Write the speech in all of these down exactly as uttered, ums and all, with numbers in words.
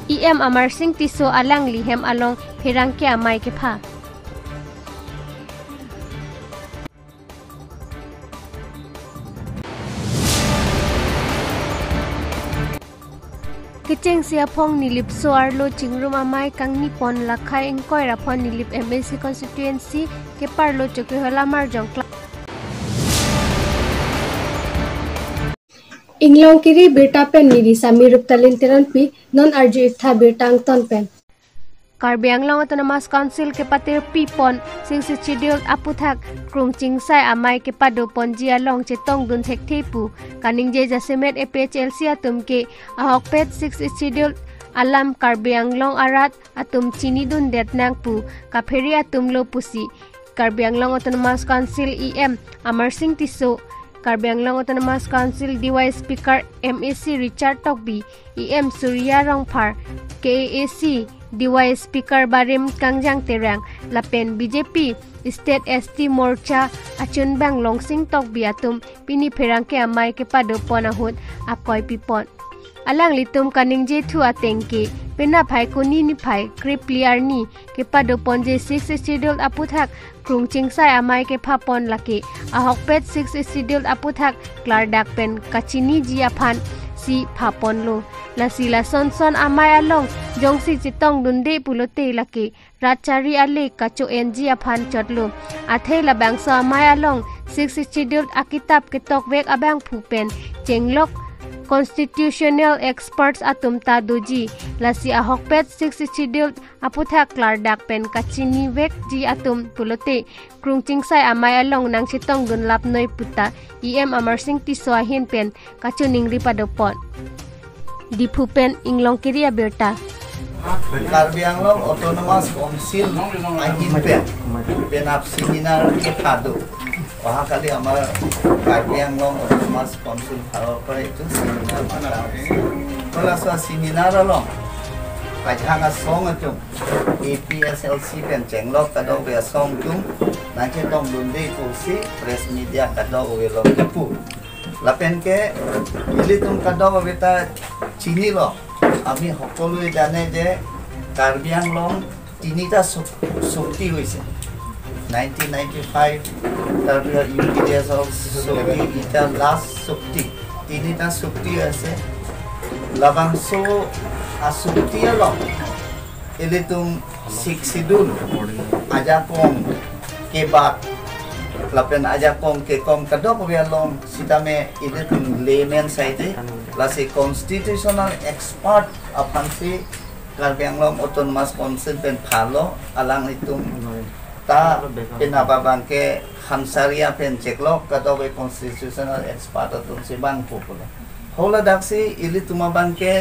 E M Amarsing Tisso alangli hem along pherangke amei kepha. Kechengsi aphong Nilip so arlo chingrum amei kangni pon lakhai ingkoi ra phon Nilip M A C constituency keparlo Chokihola Marjong Club. Inglongkiri birta pen neli Sami Ruptalin Teronpi, non arju-iktha birta angton pen. Karbi Anglong Autonomous Council kepatirpi pon Sixth Schedule aputhak krung chingsai amei kepado ponji along chetongdun thekthe pu kaningje jasemet A P H L C atum ke ahokpet Sixth Schedule alam Karbi Anglong arat atum chinidundet nang pu kaphere atum lo pusi Karbi Anglong Autonomous Council E M Amarsing Tisso, Karbi Anglong Autonomous Council D Y Speaker M A C Richard Tokbi, E M Surya Rongphar, K A A C D Y Speaker Barim Kangjang Terang, lapen B J P State S T Morcha achunbang Longsing Tokbi atum pini pherangke amei kepado pon ahut akoi pipon. Alanglitum kaningje thu ateng ke, penap hai kuni niphai krepli arni kepado ponji Sixth Schedule aputhak krung chingsai amei kepha pon lake ahokpet Sixth Schedule aputhak klardak pen kachiniji aphan si pha ponlo. Lasi lasonson amei along jongsi chetongdunde pulote lake rat chari ale kacho-enji aphan chotlo. Athe labangso amei along Sixth Schedule akitap ketokvek abangphu pen chenglok constitutional experts atum ta doji. Lasi ahokpet Sixth Schedule aputhak klardak pen kachinivekji atum pulote krung chingsai amei along nangchetongdun lapnoi puta E M Amarsing Tisso ahin pen kachiningri pado pon. Diphu pen Inglongkiri abirta. Karbi Anglong autonomous council আহি পেলাই পেনাপ ছেমিনাৰ কে খাদো। অহাকালি আমাৰ কাৰ্বি Anglong autonomous council ফালৰ পৰা এইটো ছেমিনাৰ মাতা হৈছে। Kala so seminar along paithang asong atum, A P H L C pen chenglok kadokave asong atum nangchetongdunde pusi press media kadokave along kipu. Lapen ke ilitum kadokave ta chinilo, আমি সকলোৱে জানে যে কাৰ্বি আংলং তিনিটা চুক-, চুক্তি হৈছে। নাইনটিন নাইনটি ফাইভ, তাৰপিছত U P D এছৰ চুক্তি, এতিয়া লাষ্ট চুক্তি, তিনিটা চুক্তি আছে। Labangso a-চুক্তি along ilitum Sixth Schedule ajakong kebat lapen ajakong kekom kadokave along sitame ilitum layman saide, lasi constitutional expert aphansi Karbi Anglong Autonomous Council pen phalo, alanglitum ta penap abangke Hamsaria pen cheklok kadokave constitutional expert atumsi bang pulo. Hala daksi ilitum abangke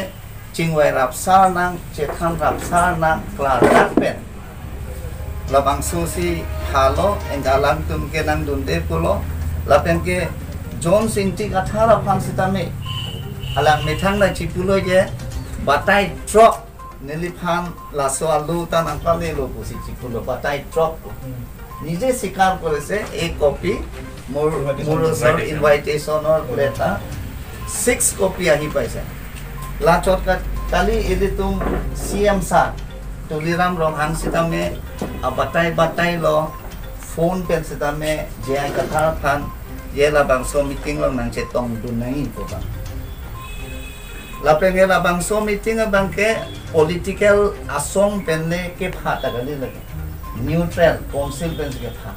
chingvai rapsar nang, chethan rapsar nang, klardak pen labangso si phalo, anke alangtum ke nangdunde pulo. Lapen ke John Ingti Kathar aphan sitame alang methang na chipulo je batai throk, neliphan laso alu ta nangpamelo pusi chipulo, batai throk pu. নিজে স্বীকাৰ কৰিছে, এই কপি মোৰ, মোৰ ওচৰত ইনভাইটেশ্যনৰ letter six copy আহি পাইছে। Lachot kat-, kali ilitum C M sir Tuliram Ronghang sitame abatai batai lo, phone pen sitame J I Kathar aphan, ye labangso meeting along nangchetongdun nangji pu abang. Lapen ke labangso meeting abangke political asong pen le kepha ta kali lagi. Neutral council pensi kepha.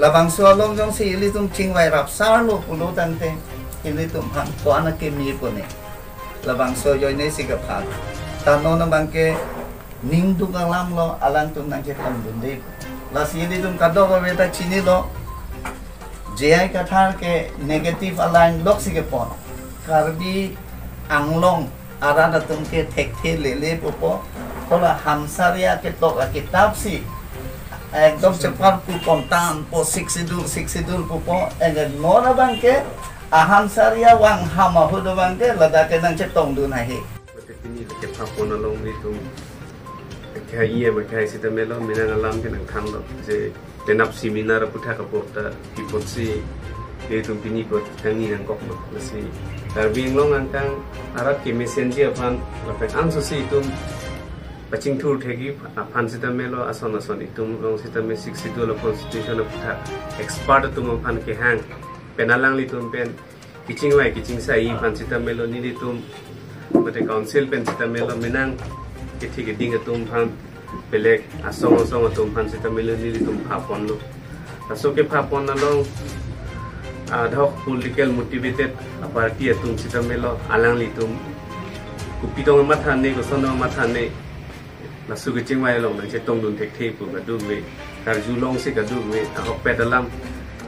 Labangso along jongsi ilitum chingvai rapsarlo pulo tangte ilitum aphan ko-an akeme pone. Labangso ajoine si kepha. Ta non abangke ningduk alam lo, alangtum nangchetongdunde. Lasi ilitum kadokave ta chinilo, J I Kathar ke negative aline loksi kepon. Karbi Anglong arat atum ke thekthe lele pupo. Hala Hamsaria ketok akitap si ekdom chepar pu kontan po, Sixth Schedule, Sixth Schedule pupo. Anke non abangke a-Hamsaria vang ham ahut abangke ladak ke nangchetongdun ahi. Mate pini le kepha pon along ilitum akhai, E M akhai sitame lo, menang alam ke nangthanlo, je penap seminar aputhak apot ta pi apotsi Itum pini ko tangni nangkok ma. Lasi Karbi Anglong angkang arat kemesenji aphan lapen ansosi itum pachingthur thekji aphan sitamelo, ason ason itum along sitame Sixth Schedule a-constitution aputhak expert atum aphan kehang pen alanglitum pen kechingvai kechingsaiji aphan sitamelo nelitum mate council pen sitamelo menang kethe keding atum aphan, belek asong asong atum aphan sitamelo nelitum phaponlo. Laso kephapon along ad hoc political motivated a-party atum sitamelo alanglitum kopi tong matha ne, koson tong matha ne, laso kechingvai along nangchetongdun thekthe pu kadokave karjulongsi kadokave ahokpet alam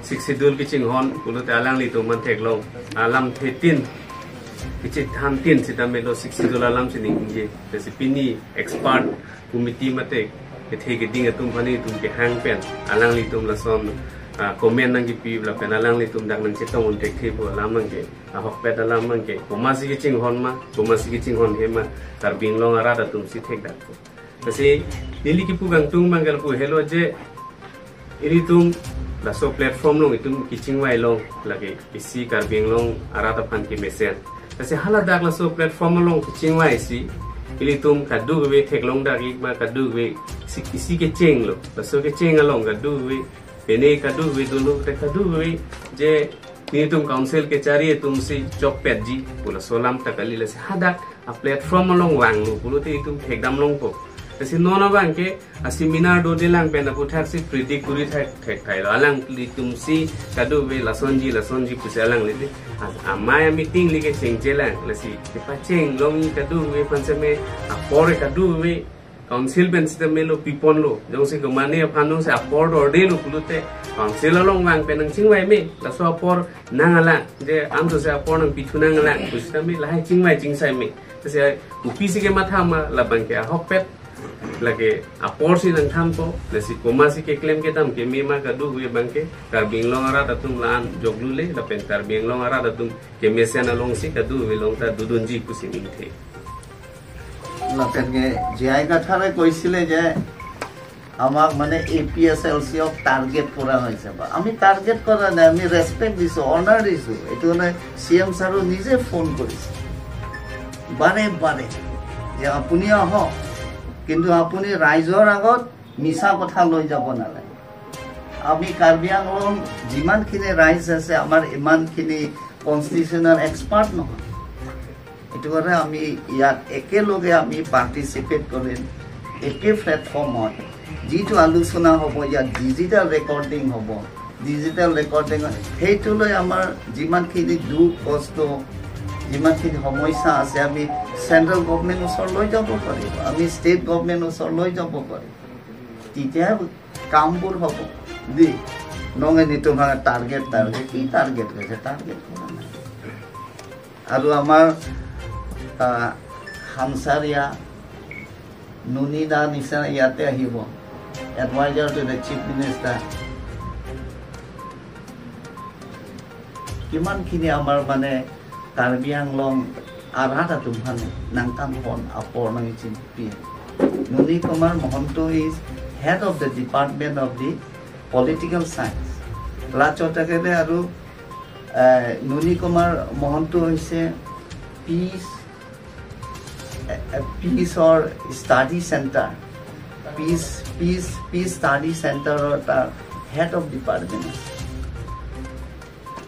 Sixth Schedule kachinghon pulote alanglitum aphan theklong alamthe tin, kachethan tin sitamelo Sixth Schedule alam si ningje. Lasi pini expert committee mate kethe keding atum aphan itum kehang pen alanglitum lason, ah, comment nangkepi lapen alanglitum dak nangchetongdun thekthe pu alam abangke, ahokpet alam abangke, komatsi kachinghon ma, komatsi kachinghonhe ma, Karbi Anglong arat atumsi thekdakpo. Lasi neli kipu kangtung abangke lapu helo je ilitum laso platform along itum kechingvailong lake isi Karbi Anglong arat aphan kemesen. Lasi haladak laso platform along kechingvaisi ilitum kadokave theklongdakji ma, kadokave isi, isi kechenglo. Laso kecheng along kadokave pene kadokave dolo te kadokave je nelitum council kechari atumsi chokpetji pu laso alam ta kali. Lasi hadak a-platform along vanglo pulote itum thekdam longpo. Lasi non abangke a-seminar dodelang pen aputhak si predict kori thek, thekthailo. Alanglitumsi kadokave lasonji lasonji pusi alanglile. A-, amei a-meeting le kechengchelang. Lasi kepachenglongji kadokave aphan seme apor kadokave council pen sitamelo piponlo. Jongsi kemane aphan jongsi apor dordelo pulote council along vang pen nangchingvai me. Laso apor nanglang, je ansosi apor nangpithu nanglang pu sitame lahai chingvai chingsai me. Lasi kopisi kematha ma, labangke ahokpet lake aporsi nangthanpo. Lasi komatsi keklem kedam keme ma kadokave abangke Karbi Anglong arat atum la-an joklu le lapen Karbi Anglong arat atum kemesen alongsi kadokave along ta dodunji pusi ningthe. Lapen ke J I Kathare কৈছিলে যে আমাক মানে A P S এল চি অক টাৰ্গেট কৰা হৈছে বা আমি টাৰ্গেট কৰা নাই, আমি ৰেচপেক্ট দিছো, অনাৰ দিছো। এইটো মানে চি এম ছাৰো নিজে ফোন কৰিছে বাৰে বাৰে যে আপুনি আহক, কিন্তু আপুনি ৰাইজৰ আগত মিছা কথা লৈ যাব নালাগে। আমি কাৰ্বি আংলং যিমানখিনি ৰাইজ আছে, আমাৰ ইমানখিনি কনষ্টিটিউচনেল এক্সপাৰ্ট নহয়। এইটো কাৰণে আমি ইয়াত একেলগে আমি পাৰ্টিচিপেট কৰিম, একে প্লেটফৰ্মত যিটো আলোচনা হ'ব, ইয়াত ডিজিটেল ৰেকৰ্ডিং হ'ব, ডিজিটেল ৰেকৰ্ডিং সেইটো লৈ আমাৰ যিমানখিনি দুখ কষ্ট, যিমানখিনি সমস্যা আছে, আমি চেণ্ট্ৰেল গভৰ্ণমেণ্ট ওচৰত লৈ যাব পাৰিব, আমি ষ্টেট গভৰ্ণমেণ্ট ওচৰত লৈ যাব পাৰিব। তেতিয়া কামবোৰ হ'ব। দি, নঙে নিতো ভাঙে টাৰ্গেট, টাৰ্গেট, কি টাৰ্গেট কৈছে? টাৰ্গেট কৰা নাই। আৰু আমাৰ, আহ, হামচাৰিয়া, নুনি দা নিচিনা ইয়াতে আহিব, advisor to the chief minister। কিমানখিনি আমাৰ মানে কাৰ্বি Anglong arat atum aphan nangkanghon apor nangchingpi. Nuni Kumar Mahanta is head of the department of the political science. Lachot akele aru, eh, Nuni Kumar Mahanta hoise peace, eh, eh, peace or study center, peace, peace, peace study center or the head of department.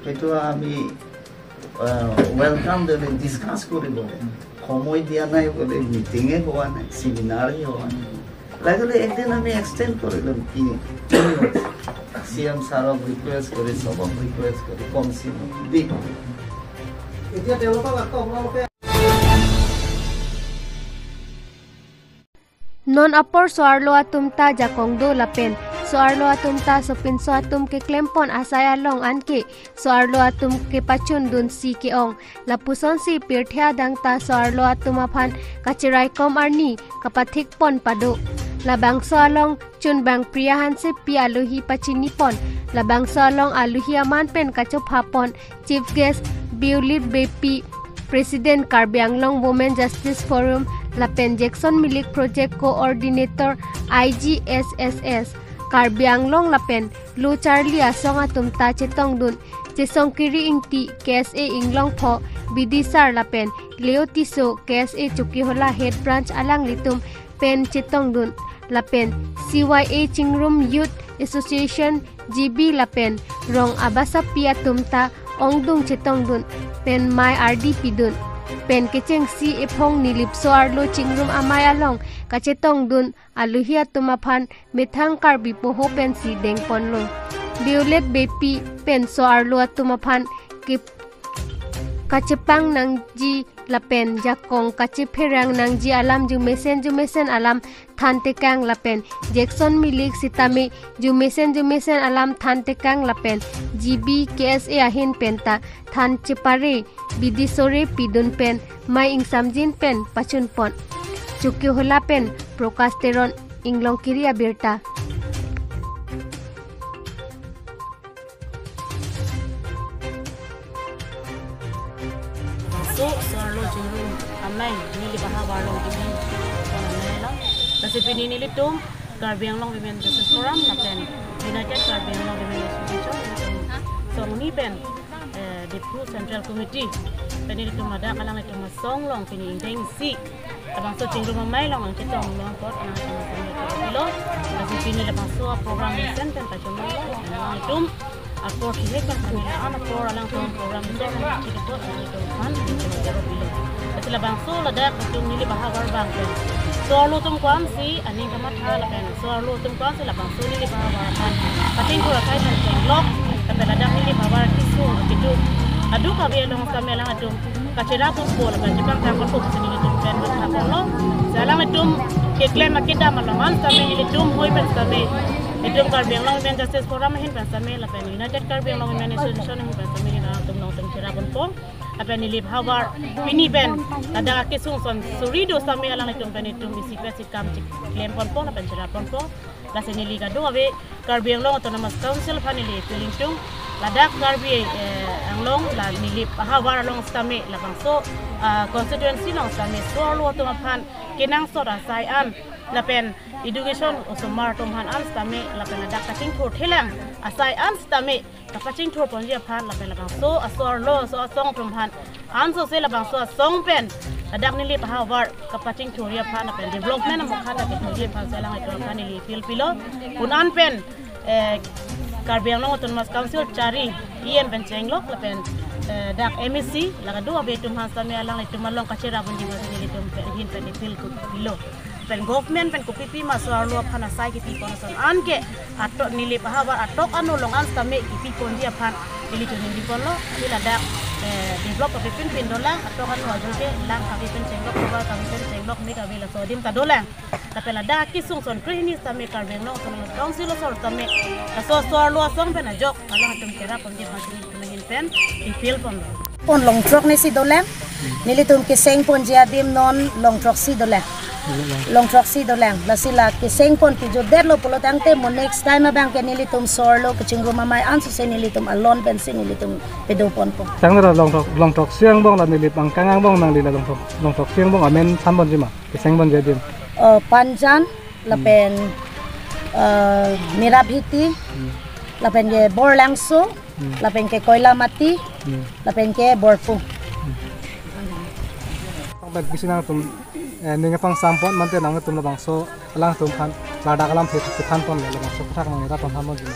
সেইটো আমি, আহ, ৱেলকাম দিলে ডিছকাছ কৰিব। সময় দিয়া নাই বোলে, মিটিঙে হোৱা নাই, ছেমিনাৰে হোৱা নাই। লাগিলে একদিন আমি এক্সটেণ্ড কৰি ল'ম। কি, কি হয়? চি এম ছাৰক ৰিকুৱেষ্ট কৰি, চবক ৰিকুৱেষ্ট কৰি, কম চি এম দি। এতিয়া তেওঁলোকক আকৌ আপোনালোকে Non apor so-arlo atum ta jakong do lapen so-arlo atum ta sopinso atum keklempon asai along anke so-arlo atum kepachundunsi ke-ong. Lapusonsi pirthe adang ta so-arlo atum aphan kachiraikom arni kapathikpon pado. Labangso along Chunbang Priya Hansepi aluhi pachinipon. Labangso along aluhi aman pen kachophapon Chief Guest Biulit Beypi, President Karbi Anglong Women Justice Forum, lapen Jackson Milik Project Coordinator I G S S S, Karbi Anglong lapen lo charli asong atum ta chetongdun Chesongkiri Ingti, K S A Inglongpho, Bidisar lapen Leo Tisso, K S A Chokihola Head Branch alanglitum pen chetongdun lapen C Y A Chingrum Youth Association, G B lapen rong abasapi atum ta ongdung chetongdun pen mei ardi pidun pen kechengsi ephong Nilip so-arlo chingrum amei along kachetongdun aluhi atum aphan methang Karbi poho pensi dengponlo. Violet Beypi pen so-arlo atum aphan ke kachepang nangji lapen jakong kachepherang nangji alam jumesen jumesen alam thantekang lapen Jackson Milik sitame jumesen jumesen alam thantekang lapen G B K S A ahin penta than chepare bidi sore pidun pen mei ingsamjin pen pachunpon. Chokihola pen Prakash Teron, Inglongkiri abirta. So, so-arlo chingrum amei Nilip ahavar along kimi amei lo. Lasi pini nelitum Karbi Anglong Women Justice Forum lapen United Karbi Anglong Women Association, so, uni pen, eh, Diphu Central Committee pen nelitum ladak alanglitum asong along pini ingdeng isi labangso chingrum amei along nangchetong long apot nangchetong lo. Lasi pini labangso program mesen pen pachomong lo. Nangtum apor kimi pen kami an apor alangtum program mesen pen chikipot nangtum kan nangtum lo. Lasi labangso ladak nangtum Nilip ahavar abang pen so-arlo atum ko-ansi aning kamatha lapen so-arlo atum ko-ansi labangso Nilip ahavar aphan kachingthur asai pen chenglok lapen ladak Nilip ahavar kesung kedo aduk ave along sitame alangtum kacheraponpo lapen chepangthang ponpo pusi nelitum pen mathaponlo. Si alanglitum keklem akedam along an sitame nelitum hoi pen sitame, nelitum Karbi Anglong Women Justice Forum ahin pen sitame lapen United Karbi Anglong Women Association ahin pen sitame nelitum alangtum along sitame cheraponpo. Lapen Nilip ahavar pini pen ladak akesung son suri do sitame alanglitum pen itum isi pen isi kam cheklemponpo lapen cheraponpo. Lasi neli kadokave Karbi Anglong Autonomous Council aphan neli appeal ingtung, ladak Karbi, eh, Anglong la Nilip ahavar along sitame labangso, ah, constituency along sitame so-arlo atum aphan kenangsot asai an lapen education osomar atum aphan an sitame lapen ladak kachingthur thelang asai an sitame kapachingthurponji aphan lapen labangso aso-arlo so asong atum aphan ansose labangso asong pen ladak Nilip ahavar kapachingthurji aphan lapen development amokha ta kethurji aphan si alanglitum aphan neli appeal pilo. Pun an pen, eh, Karbi Anglong Autonomous Council chari E M pen chenglok lapen, eh, dak M A C la kadokave atum aphan sitame alanglitum along kacheraponji aphan nelitum pen ahin pen appeal pilo. Pen government pen kopipi ma so-arlo aphan asai kipipon ason an ke atok Nilip ahavar atok ano along an sitame kipiponji aphan nelitum ningjeponlo. Neli ladak, eh, develop kapipen pen dolang, atok ano ajo ke lang kapipen chenglok, tovar kapipen chenglok, me kave laso adim ta dolang. Lapen ladak kesung son krehini sitame Karbi Anglong Autonomous Council asor sitame laso so-arlo asong pen ajok alangtum cheraponji aphan nelitum ahin pen appeal ponlo. Pon Longthrok ni si dolang. Nelitum kesengponji adim non Longthrok si dolang. Longthrok si dolang. Lasi la kesengpon pijutdetlo pulo tangte mo next time abang ke nelitum so-arlo kachingrum amei ansose nelitum alon pensi nelitum pedoponpo. Tangte la Longthrok, Longthrok si angbong la Nilip angkang angbong nangli la Longthrok, Longthrok si angbong amen thanponji ma, kesengponji adim. Oh, Panjan, lapen, eh, Mirabhiti, Hmm. lapen ke Borlangso, Hmm. lapen ke Koilamati, Hmm. lapen ke Borpu. Bang bisi nangtum, eh, ning apang sampon mante nangtum labangso alangtum aphan ladak alam phe phe thanpon labangso kethak nang ira pon thanpon jima.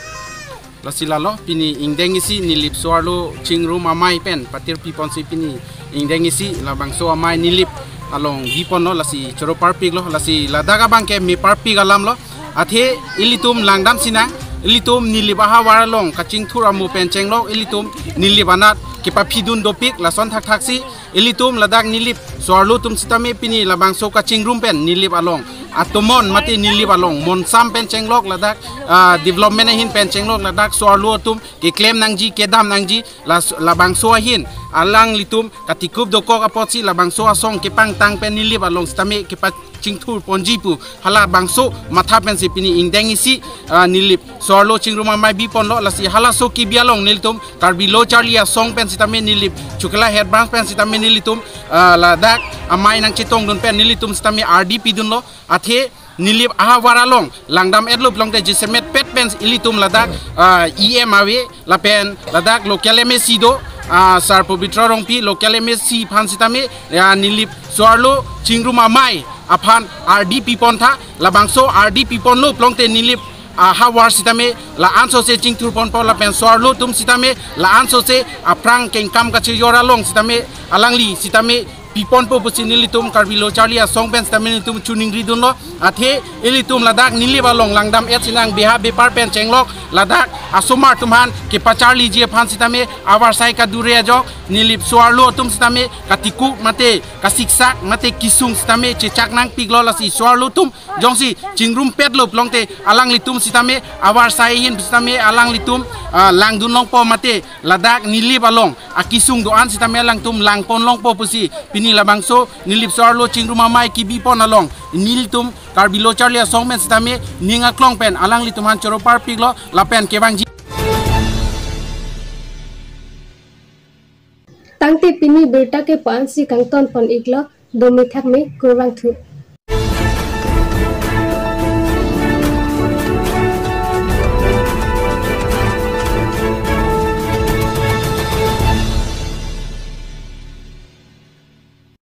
Lasi lalo pini ingdeng isi Nilip so-arlo chingrum amei pen patir piponsi pini ingdeng isi labangso amei Nilip along biponlo, lasi choro parpiklo, lasi ladak abang ke me parpik alamlo. Athe ilitum langdam sinang, ilitum Nilip ahavar along kachingthur amo pen chenglok, ilitum Nilip anat kepaphidun dopik, lason thakthaksi ilitum ladak Nilip so-arlo atum sitame pini labangso kachingrum pen Nilip along atomon mate Nilip along monsam pen chenglok ladak, ah, development ahin pen chenglok ladak so-arlo atum keklem nangji, kedam nangji, las-, labangso ahin alanglitum katikup dokok apotsi labangso asong kepangtang pen Nilip along sitame kepachingthurponji pu halabangso matha pensi pini ingdeng isi, ah, Nilip so-arlo chingrum amei biponlo. Lasi halaso kebi along nelitum Karbi Lo Charli Asong pen sitame Nilip Chokihola Head Branch pen sitame nelitum, ah, ladak amei nangchetongdun pen nelitum sitame ardi pidunlo. Athe Nilip ahavar along langdam etlo pulote jasemet pet pen ilitum ladak, ah, E M ave lapen ladak local M A C do, ah, Sar Pabitra Rongpi local M A C aphan sitame, ya, Nilip so-arlo Chingrum Amei aphan ardi pipon tha, labangso ardi piponlo pulote Nilip ahavar sitame la-an sose chingthur ponpo lapen so-arlo atum sitame la-an sose aphrang kengkam kachejor along sitame alangli sitame piponpo pusi nelitum Karbi Lo Charli Asong pen sitame nelitum choningri dunlo. Athe ilitum ladak Nilip along langdam et sinang beha bepar pen chenglok ladak asomar atum aphan kepacharliji aphan sitame avarsai kadure ajok Nilip so-arlo atum sitame katiku mate kasiksak mate kesung sitame chechak nangpiklo. Lasi so-arlo atum jongsi chingrum petlo pulote alanglitum sitame avarsai ahin sitame alanglitum, ah, langdun longpo mate ladak Nilip along akesung do-an sitame alangtum langpon longpo pusi pini labangso Nilip so-arlo Chingrum Amei kebipon along nelitum Karbi Lo Charli Asong pen sitame ning aklong pen alanglitum aphan choro parpiklo lapen kevangji. Tangte pini birta ke-an si kangton pon iklo, dome thakme, kurvangthu.